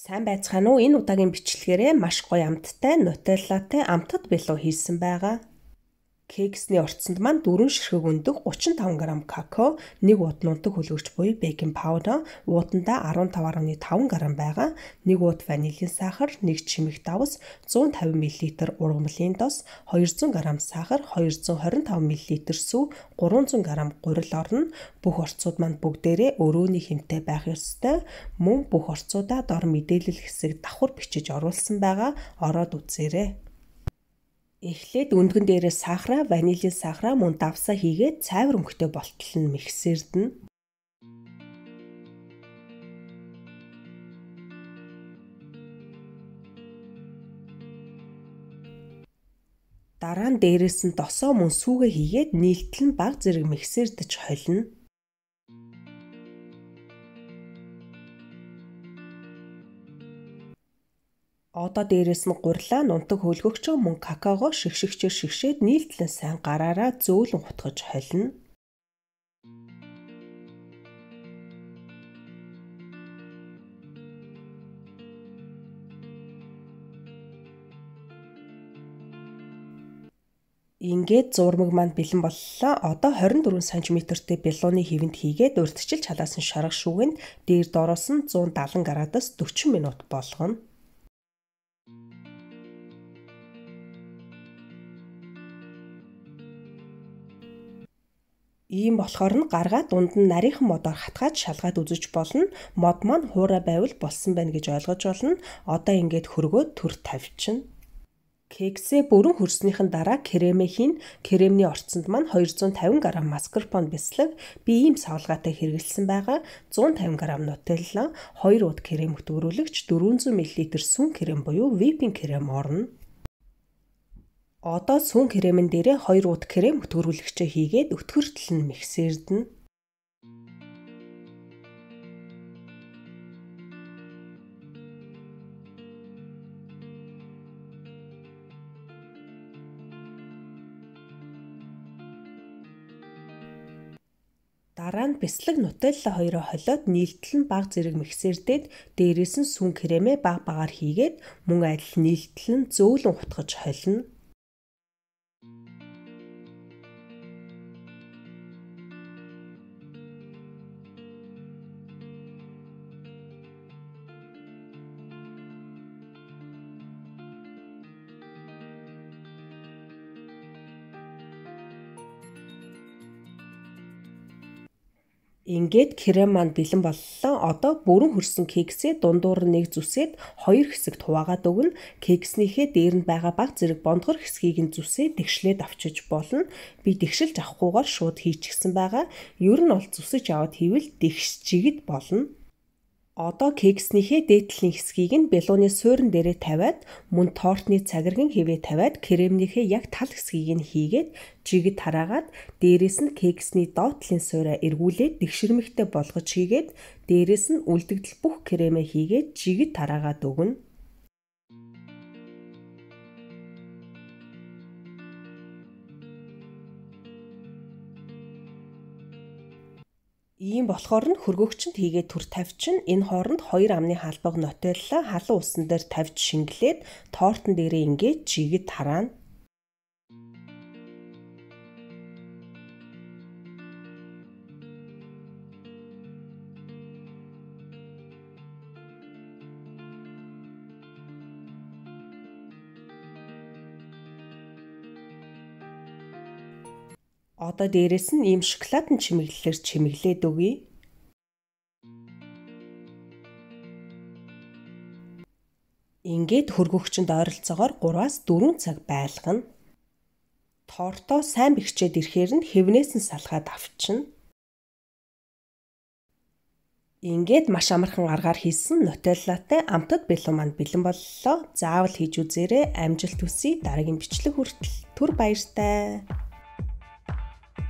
Сайн байцгаана уу? Энэ удаагийн бичлэгээрээ маш гоё амттай нутеллатай амтад бэлүү хийсэн байгаа. Кексний орцонд маань 4 ширхэг өндөг 35 г какао, 1 уут нунтаг хөлгөгч буюу baking powder, уутандаа 15.5 г байгаа, 1 уут ванилийн сахар, 1 чимэг давс, 150 мл ургамлын дос, 200 г сахар, 225 мл сүү, 300 г гурил орно. Бүх орцууд маань бүгдээрээ өрөөний хэмтэй байх ёстой. Мөн бүх орцуудаа дор мэдээлэл хэсэг давхар бичиж оруулсан байгаа. Ороод үзээрэй. Эхлээд өндгөн дээрээ сахараа, ванилийн сахараа мөн давсаа хийгээд цайвар өнгөтэй болтол нь миксердэнэ. Дараа нь дээрээс нь досоо мөн сүүгээ хийгээд нийлтэл нь баг зэрэг миксердэж холино. Одоо дээрээс нь гурлаа, нунтаг хөлгөгчөө мөн какаогоо шигшигчээр шигшээд нийлтлэн сайн гараараа зөөлөн хутгаж холино. Ингээд зурмаг маань бэлэн боллоо. Одоо 24 см-тэй бялууны хэвэнд хийгээд урьдчилж халаасан шарга шүүгэнд дээр доороос нь 170 градус 40 минут болгоно. Ийм болохоор нь гаргаад дунд нь нарийнхан модоор хатгаад шалгаад үзэж болно. Мод маань хуурай байвал болсон байна гэж ойлгож болно. Одоо ингээд хөргөөд төр тавьчихна. Кексээ бүрэн хөрснийхэн дараа кремээ хийн. Кремний орцонд маань 250 г маскарпоне бяцлаг, би ийм савлгаатай хэрэглэсэн байгаа. 150 г нутелла, 2 уут крем өтгөрүүлэгч, 400 мл сүүн крем буюу whipping крем орно. Одоо сүүн кремэн дээрээ 2 уут крем өтгөрүүлэгчээ хийгээд өтгөртөл нь миксердэнэ. Дараа нь бяцлаг нутелла хоёроо холиод нийлтэл нь баг зэрэг миксердээд дээрээс нь сүүн кремээ баг багаар хийгээд мөн адил нийлтэл нь зөөлөн хутгаж холино. Ингээд крем маань бэлэн боллоо. Одоо бүрэн хөрсөн кексээ дундуур нь нэг зүсээд хоёр хэсэгт хуваагаад өгнө. Кекснийхээ дээр нь байгаа баг зэрэг бондгор хэсгийг нь зүсээд тэгшлээд авчиж болно. Би тэгшилж авахгүйгээр шууд хийчихсэн байгаа. Ер нь бол зүсэж аваад хийвэл тэгш жигд болно. Одоо кекснийхээ дээд талын хэсгийг нь бялууны суурин дээрээ тавиад мөн тортны цагирган хэвээ тавиад кремнийхээ яг тал хэсгийг нь хийгээд жигд тараагаад дээрээс нь кексний доод талын суураа эргүүлээд тэгшэрмэгтэй болгож хийгээд дээрээс нь үлдэгдэл бүх кремээ хийгээд жигд тараагаад өгнө. Ийм болохоор нь хөргөгчөнд хийгээд төр тавьчин. Энэ хооронд 2 амны халбаг нутелла халуун усан дээр тавьж шингэлээд тортон дээрээ ингээд жигд тараана. Одоо дээрээс нь ийм шоколадын чимэглэлээр чимэглээд өгье. Ингээд хөргөгчөнд ойролцоогоор 3-4 цаг байлгана. Тортоо сайн бэхжээд ирэхээр нь хэвнээс нь салгаад авчина. Ингээд маш амархан аргаар хийсэн нутеллатай амтад бэлэн маань бэлэн боллоо. Заавал хийж үзээрэй. Амжилт хүсье. Дараагийн бичлэг хүртэл түр баяртай.